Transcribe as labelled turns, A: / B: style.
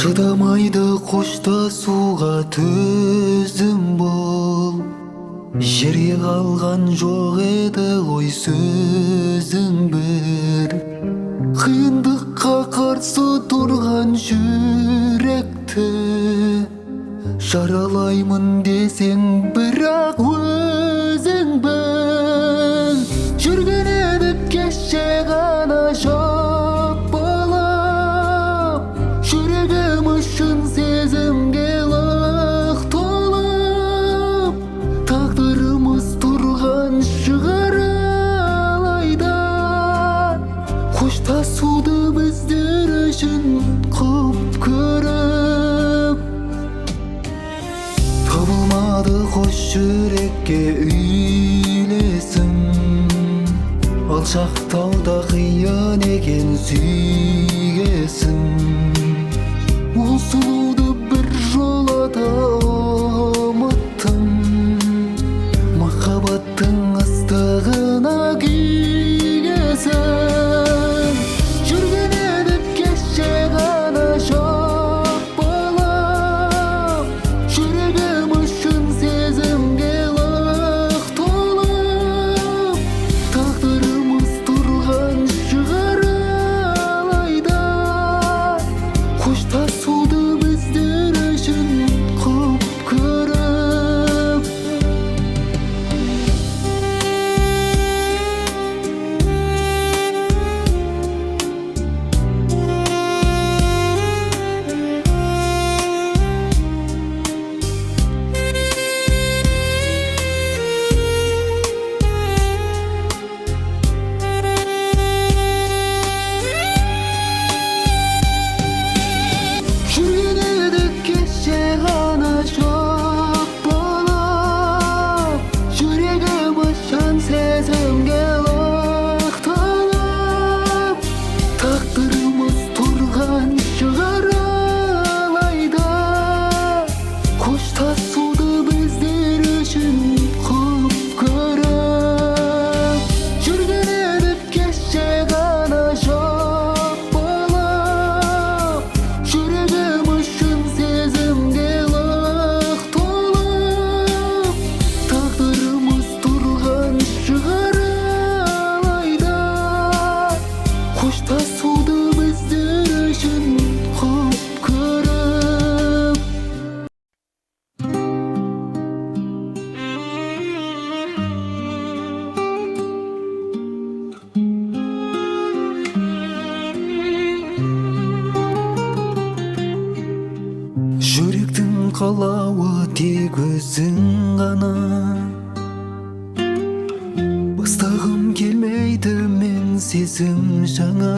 A: Шыдамайды қоштасуға төзім бол. Жерге қалған жоқ еді ғой сөзің бір. Қиындыққа қарсы тұрған жүректі жаралаймын десең, бірақ өзің біл. Жүрген едік кеше ғана жұп болып, жүрегім үшін сезімге лық толып, тағдырымыз тұрған шығар алайда қоштасуды біздер үшін құп көріп. Табылмады қос жүрекке үйлесім, алшақтауда қиын екен сүйгесін. Ол сұлуды бір жолата ұмыттым, махаббаттың ыстығына күйгесін. Жүрген едік кеше ғана жұп болып, жүрегім үшін сезімге лық толып, тағдырымыз тұрған шығар алайда қоштасуды біздер үшін құп көріп. Жүрген едік кеше ғана жұп болып, жүрегім үшін сезімге лық толып, тағдырымыз тұрған шығар алайда қоштасуды біздер үшін құп көріп. Жүрген едік кеше ғана жұп болып, жүрегім үшін сезімге лық толып, тағдырымыз тұрған шығар алайда қоштасуды біздер үшін құп көріп. Жүректің қалауы тек өзің ғана, бастағым келмейді мен сезім жаңа.